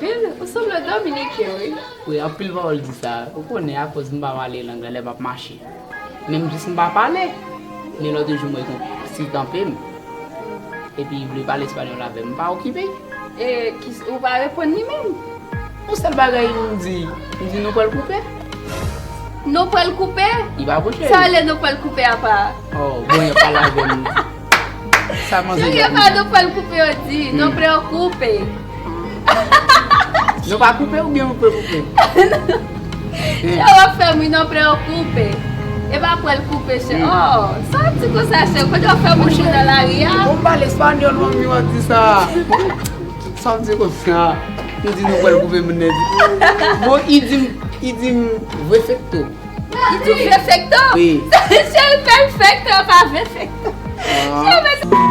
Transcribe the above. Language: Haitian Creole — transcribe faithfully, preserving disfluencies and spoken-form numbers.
Ou sanble Dominiken, wi. Wi, anpil pawòl di sa. Ou konnen, akoz m pa pale lang lan lè m ap mache. Menm jis m pa pale. Men lòt jou, mwen gen yon pitit anpe m. Epi li vle pale espanyòl avè m. M pa okipe. E ki, ou pa reponn li menm? Yon sèl bagay m di, m di nou pral koupe. Nou pral koupe? Li pa bouche. Sa li. Rele nou pral koupe apa? Oh, bon, y ap pale avè m. Sa manzè. Cheri, e pa nou pral koupe yo di, no preocupe. Nou pa koupe oubyen nou pral koupe? Sa w ap fè m ri, no preocupe. E pa pral koupe, chè. Hmm. Oh, sa w ap di konsa, chè? Kote w fè moun nan lari a? Bon, m pale espanyòl, manmi, w ap di sa. Sa w ap di konsa? M di nou pral koupe moun nan di. Bon, i di m, i di m refekto. Li di perfecto? Wi. Cheri, perfecto, pa perfecto. Ah. Cheri,